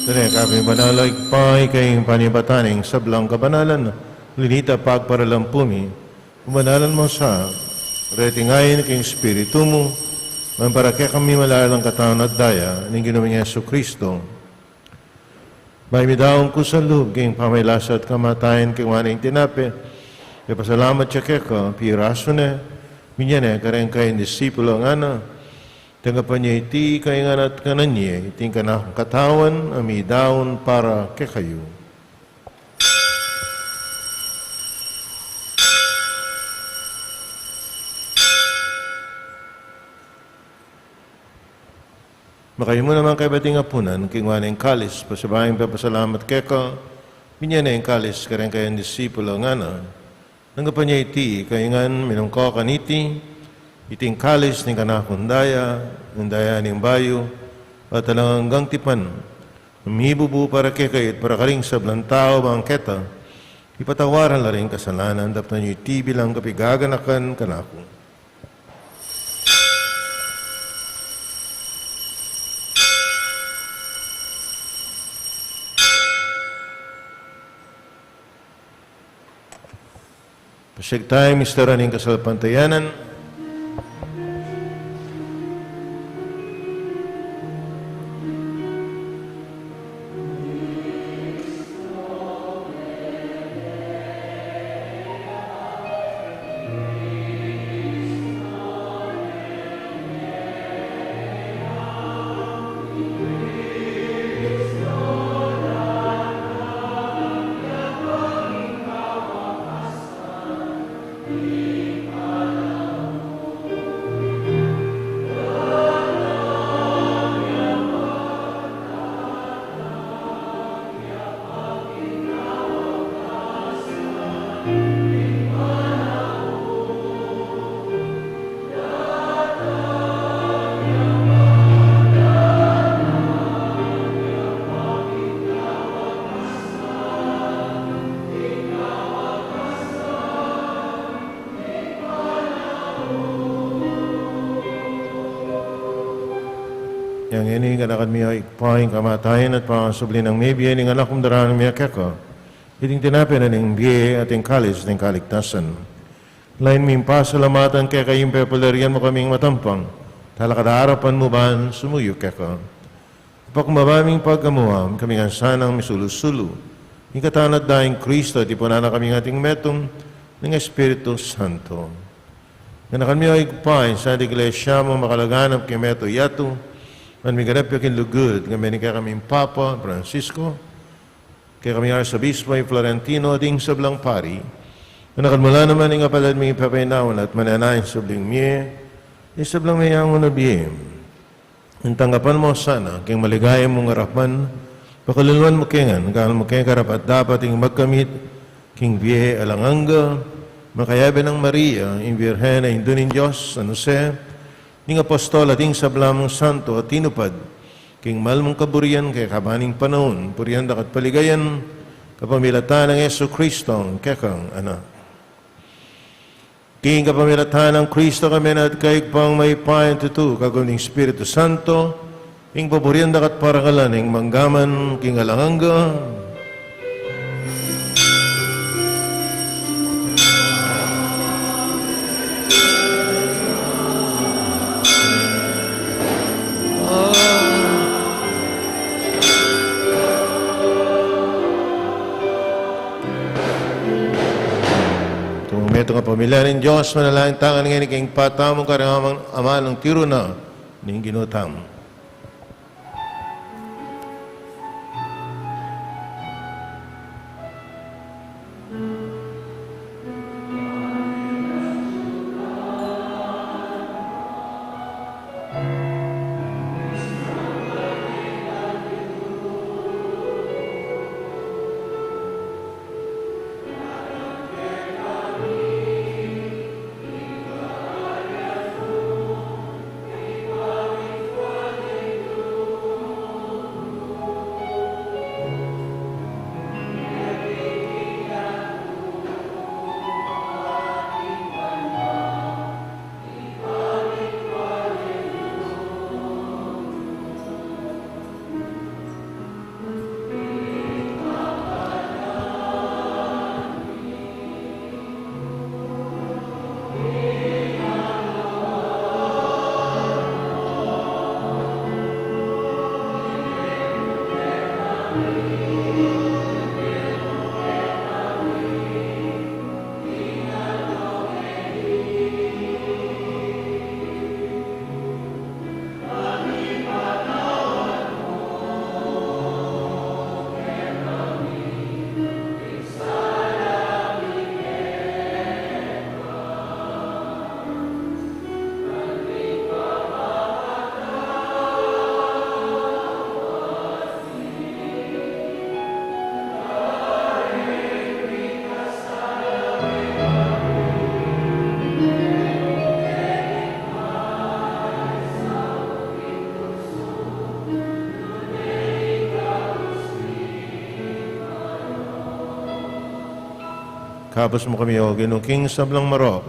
Tune ka pin banal, o Ibpa, ika ing panibatan ning sablang kabanalan, linita pagparalan pu mi. Pabanalan mu sa reting ain king Espiritu mu, ngan para kekami malalang katawan at daya ning Ginu ming Jesucristo. Bayu midaun kusang lub king pamagkasakit at kamatayan, kinua ne ing tinape, pepasalamat ya keka, pirasu ne, minie ne kareng kayang disipulu, ngana: Tanggapan ye iti kayu ngan at kanan ye, iti ing kanakung katawan a midaun para kekayu. Makayu mu naman, kaybat ning apunan, kinua ne ing kalis, pasibayu pepasalamat keka, minie ne ing kalis kareng kayang disipulu, ngana: Tanggapan ye iti kayu ngan, minum kayu kaniti, iti ing kalis ning kanakung daya, ing daya ning bayu at alang anggang tipan, a mibubu para kekayu at para karing sablang tau, bang keta ipatawaran la ring kasalanan. Daptan yu iti bilang kapaganakan kanaku. Pasyag taya misteru ning kasalpantayanan. Ngeni, ganakan mi, o Ibpa, ing kamatayan at pangasubli nang mebie ning Anak mung daraun mi keka, iting tinape na ning bie at ing kalis ning kaligtasan. Lain ming pasalamatan keka ing pepalyarian mu kaming matampang talakad king arapan mu ban sumuyu keka. Pakumbaba ming pagkamuam, kami ngan sanang misulu-sulu king katawan at daya nang Kristo, tipunan na kami ngan king metung ning Espiritu Santo. Ganakan mi, o Ibpa, ing Santa Iglesia mu makalaganap king meto yatu, ban miganap ya king lugud, kami ning kekaming Papa Francisco, kekaming Arsobispo i Florentino, ding sablang pari. Ganakan mu la naman ing kapatad ming pepainawa at manenaya king subling mie, ing sablang meyangu na bie. Ing tanggapan mu sana king maligaya mung arapan, pakaluluan mu kami ngan, gawan mu kaming karapat-dapat ing magkamit king bie alang angga, makayabe nang Maria, ing Birhen a Indu ning Dios, San Jose, ning apostol at ding sabla mung santo a tinupad king mal mung kaburian king kabang panaun, purian da ka at paligayan kapamilatan nang Jesucristo, kekang Anak. King kapamilatan nang Kristo, kami na at kaybat kang mayupayang tutu, kaugnay ning Espiritu Santo, ing papurian da ka at parangalan ning mangga man king alang angga. Tumang metung a pamilya ning Dios, manalangin tamu ngeni king Ibpa tamu karing amanung tiru na ning Ginu tamu. Ikabus mu kami, O Ginu, king sablang marok,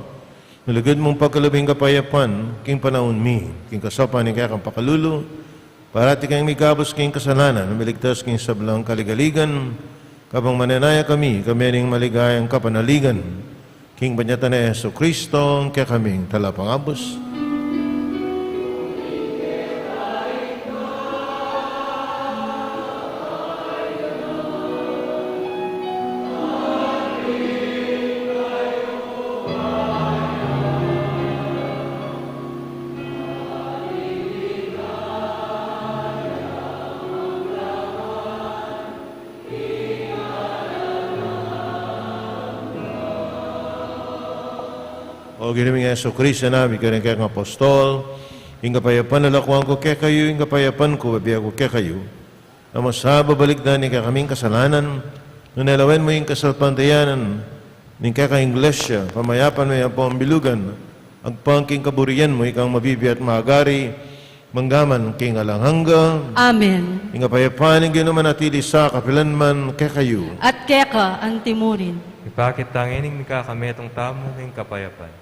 nung lugud mung pagkalub ing kapayapan king panaun mi, king kasaupan ning kekang pakalulu, parati kaming mikabus king kasalanan, miligtas king sablang kaligaligan, kabang manenaya kami, kami ning maligayang kapanaligan, king panyatang nang Jesucristo, ing kekaming Talapangabus. O Ginu ming Jesucristo, sinabi mu karing kekang apostol, ing kapayapan lakuan ku kekayu, ing kapayapan ku bibie ku kekayu. E mu sa babalikdan ing kekaming kasalanan, nune lawen mu ing kasalpantayanan ning kekang Iglesia, pamayapan me ampong bilugan, agpang king kaburian mu, ikang mabibie at magari, mangga man king alang angga. Amen. Ing kapayapan ning Ginu manatili sa kapilan man kekayu. At keka antimurin. Ipakit ta ngeni ing mikakametung tamu king kapayapan.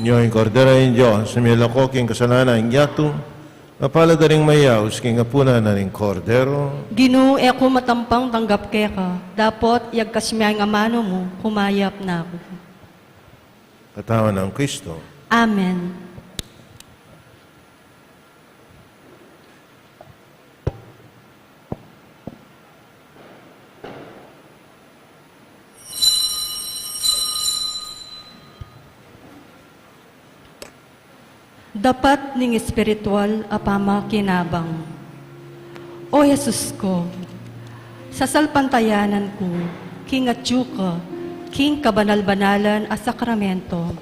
Nyo ing Kordero ning Dios, a milako king kasalanan ning yatu. Mapalad a ring mayaus king apunan na ning Kordero. Ginu, e ku matampang tanggap keka, dapot yagkas me ing amanu mu, kumayap na ku. Katawan nang Kristo. Amen. Dapat ning espiritual a pamakinabang. O Jesus ku, sasalpantayanan ku king atyu ka king kabanal-banalan a sakramento.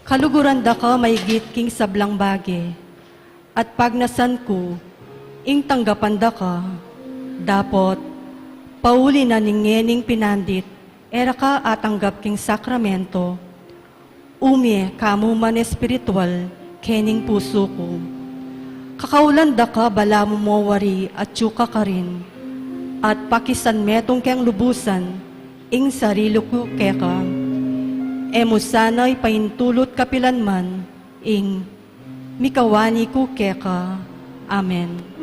Kaluguran da ka maigit king sablang bage, at pagnasan ku ing tanggapan da ka, dapot pauli na ning ngening pinandit e ra ka atanggap king sakramento, ume ka mu man espiritual kening pusu ku. Kakaulan da ka balamu mo wari atyu ka karin, at pakisan metung keng lubusan ing sarili ku keka. E mu sana ipaintulut kapilan man ing mikawani ku keka. Amen.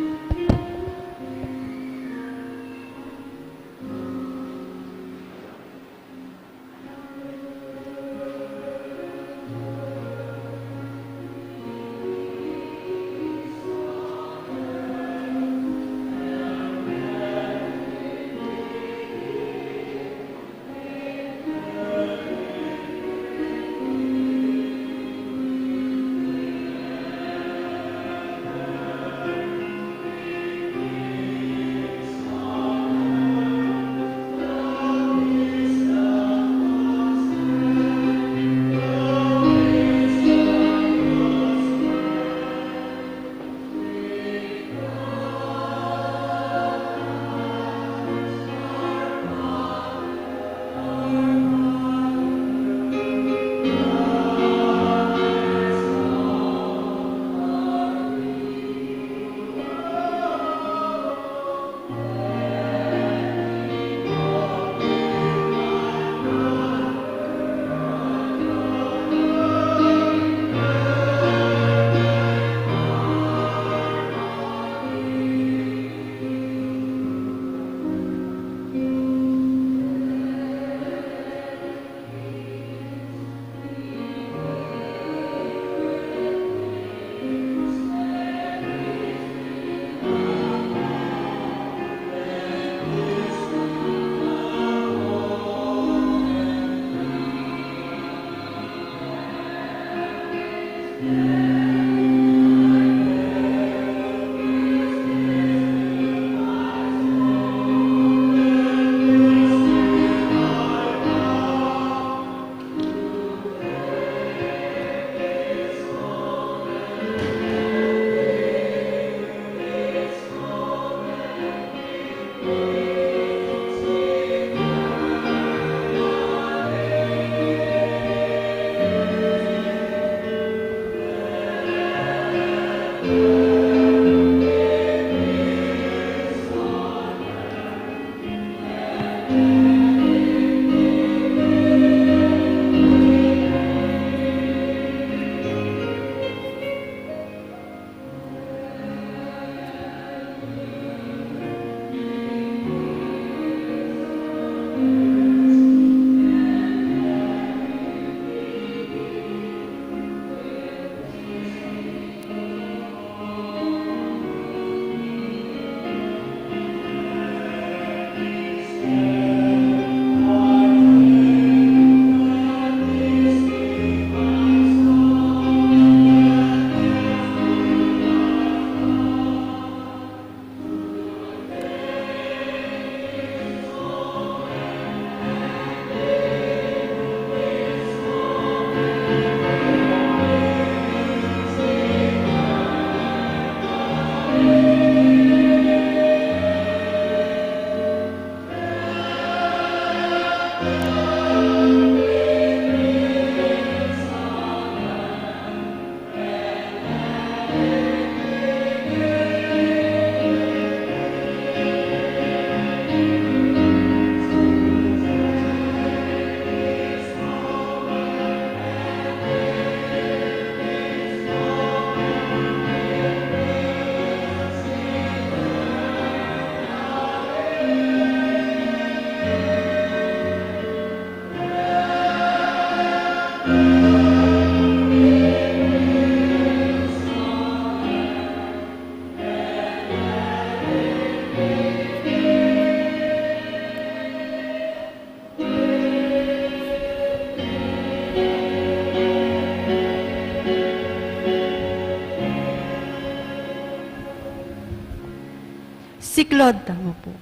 Lord, tamu po.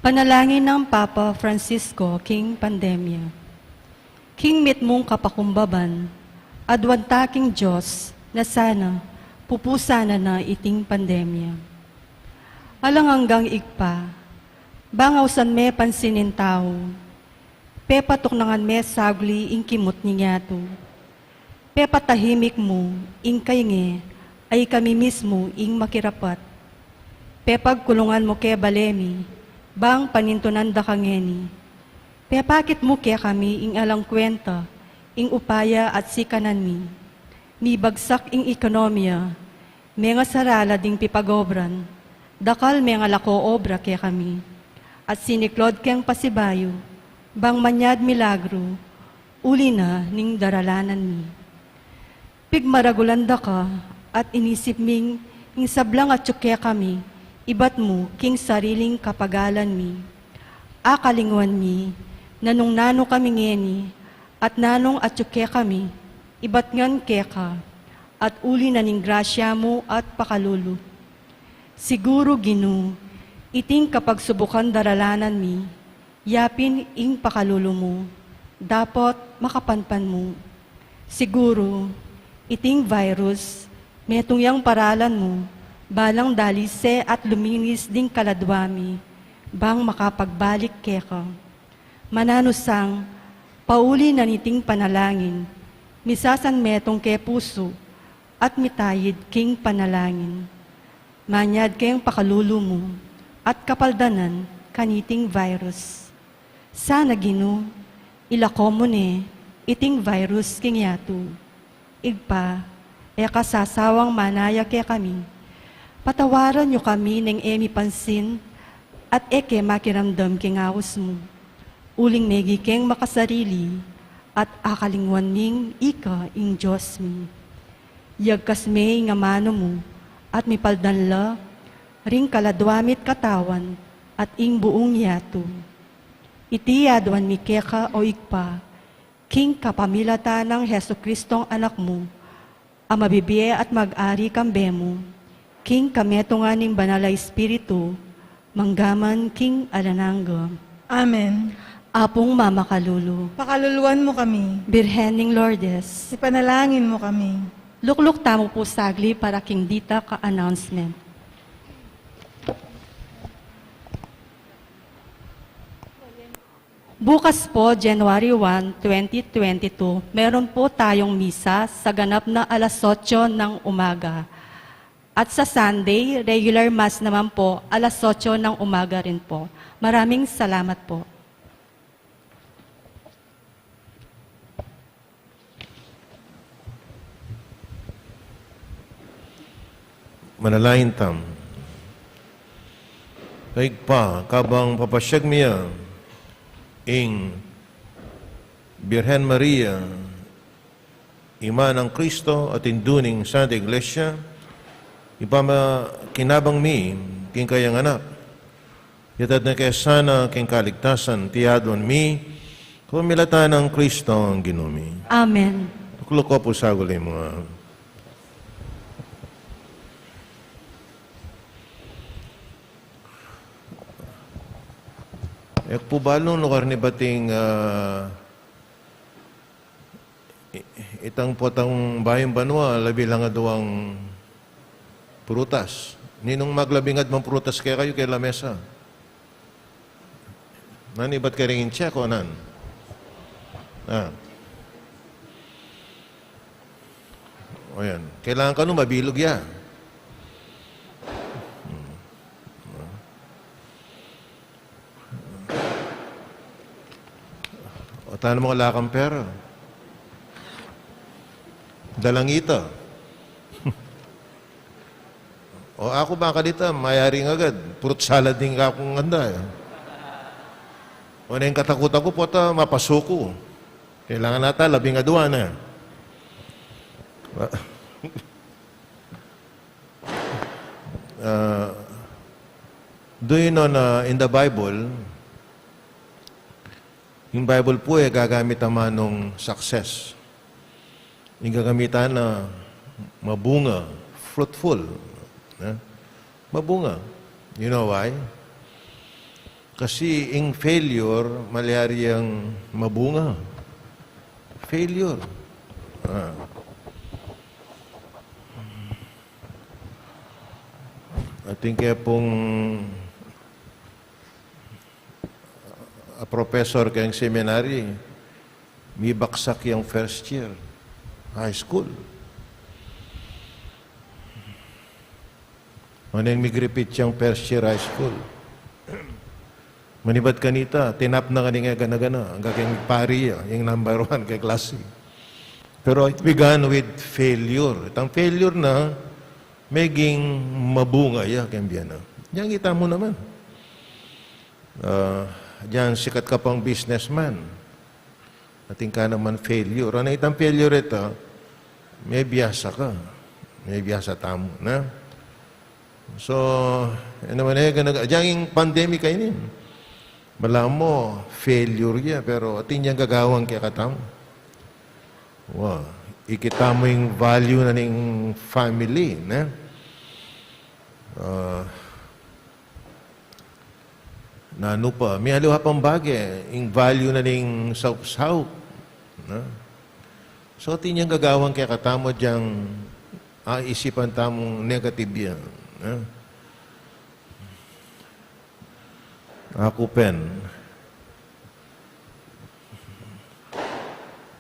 Panalangin nang Papa Francisco king pandemya. King mitmung kapakumbaban, aduan ta king Dios na sana pupusan na na iting pandemya. Alang anggang Ibpa, bang ausan me pansin ing tau, pepatuknangan me saguli ing kimut ning yatu. Pepatahimik mu ing kainge a ikami mismu ing makirapat. Pepagkulungan mu ke bale mi, bang panintunan da ka ngeni. Pepakit mu kekami ing alang kwenta ing upaya at sikanan mi. Mibagsak ing ekonomiya, mengasarala ding pipagobran, dakal mengalako obra kekami, at siniklaud keng pasibayu, bang manyad milagru, uli na ning daralanan mi. Pigmaragulan da ka, at inisip ming ing sablang atyu kekami, ibat mu king sariling kapagalan mi. Akalingwan mi, na nung nanu kami ngeni, at nanung atyu kekami, ibat ngan keka, at uli na ning grasya mu at pakalulu. Siguru, Ginu, iting kapagsubukan daralanan mi, yapin ing pakalulu mu, dapot makapanpan mu. Siguru, iting virus, metung yang paralan mu, balang dalise at luminis ding kaladwa mi, bang makapagbalik keka. Mananu sang, pauli na niting panalangin, misasan metung ke pusu, at mitayid king panalangin. Manyad keng pakalulu mu, at kapaldanan kaniting virus. Sana, Ginu, ilako mu ne iting virus king yatu. Ibpa, e ka sasawang manaya kekami. Patawaran yu kami neng e mi pansin at e ke makiramdam king aus mu. Uling megi keng makasarili at akalingwan ming ika ing Dios mi. Yagkas me ing amanu mu at mipaldan la ring kaladwa mi't katawan at ing buung yatu. Iti aduan mi keka, o Ibpa, king kapamilatan nang Jesucristong Anak mu, a mabibie at mag-ari kambe mu, king kametungan ning Banal a Espiritu, mangga man king alang angga. Amen. Apung mamakalulu, pakaluluan mu kami. Birhen ning Lourdes, ipanalangin mu kami. Lukluk tamu pu sagli para king ditak a announcement. Bukas po, January one, twenty twenty-two, meron po tayong misa sa ganap na alas otso ng umaga. At sa Sunday, regular Mass naman po, alas otso ng umaga rin po. Maraming salamat po. Manalangin tamu. Ibpa, kabang papasyag mi ya ing Birhen Maria, Ima nang Kristo at Indu ning Santa Iglesia, ipakinabang mi king kayang Anak. Iyatas na ke sana king kaligtasan ing aduan mi, kapamilatan nang Kristo a Ginu mi. Amen. Tukluk ko pu sagli mu. E ku pu balu nung karni bating, ah, I-, itang potang bayung banua, labing aduang prutas. Ninung maglabing aduang prutas kekayu keng lamesa? Nanu, ibat karing check o nanu? Ah. O yan. Kailangan kanu mabilug ya. Hmm. O, tana mu, ala kang pera. Dalang ita. O, aku baka dita, mayari agad. Fruit salad ing kakung anda, e. O, neng katakut aku, pota mapasuku. Kailangan nata labing adua na. Uh, do you know na in the Bible, ing Bible pu e gagamit amanung success. Ing gagamitan na mabunga, fruitful. Ne? Mabunga. You know why? Kasi ing failure, malyari yang mabunga. Failure. Ah. Atin kaya pung a professor keng seminary, mibaksak yang first year high school. Maneng mig-repeat yang first year high school. Manibat kanita, tinap na kani nga gana-gana, angga keng pari ya, yang number one keng klasi. Pero it began with failure. Itang failure na, meging mabunga ya keng bie na. Yang ita mu naman. Ah, dyan sikat ka pang businessman. Atin ka naman failure. Ano itang failure ita? Mebiasa ka. Mebiasa tamu, na? So, e naman e, gana, dyan ing pandemic a ini. Balamu, failure ya, pero atin yang gagawan kekatamu. Wa, ikit tamu ing value na ning family, na? Ah, nanu pa, miyaliwa pang bage, ing value na ning saup-saup, na? So, atin yang gagawan kekatamu dyan, a, isipan tamung negative ya, na? Aku pen.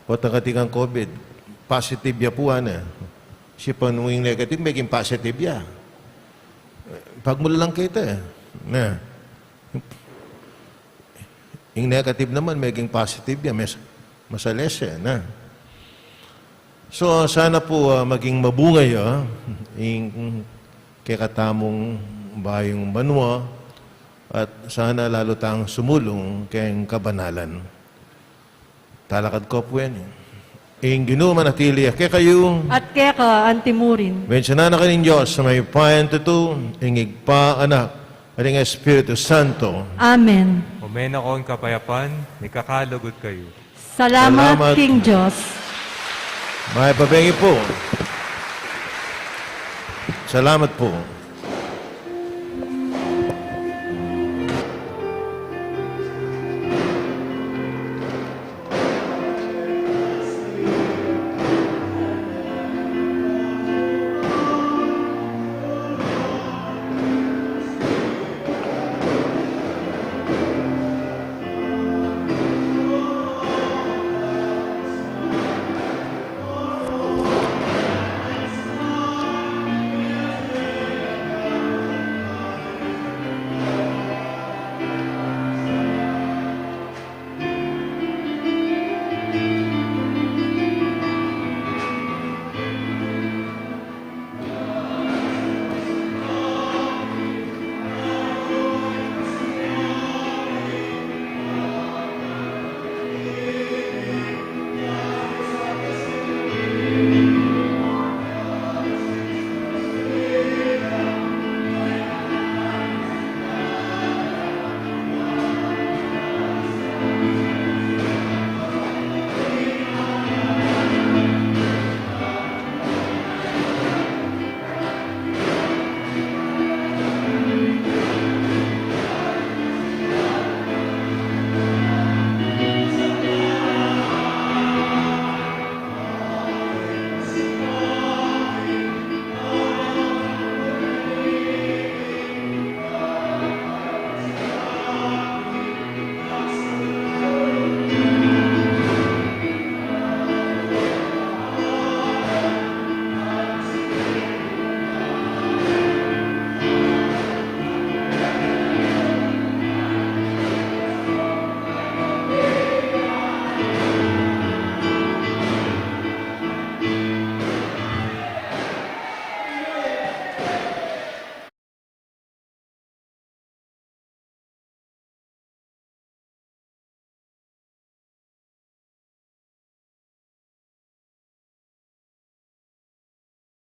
Potang kati kang COVID, positive ya pu, ana. Siya pa nung ing negative, meging positive ya. Pagmulalang kita, e. Na. Ing negative naman, meging positive ya. Mas, masalese, na. So, sana pu, ah, maging mabunga ya, ing kekatamung bayung banua, at sana lalu tang sumulung keng kabanalan. Talakad ku pu ini. Ing Ginu manatili ya kekayu. At keka antimurin. Bendisyunan na kayu ning Dios a mayupayang tutu, ing Ibpa, Anak, at ing Espiritu Santo. Amen. Ume na kong kapayapan, mikakalugud kayu. Salamat, Salamat. King Dios. Mayap a bengi pu. Salamat pu.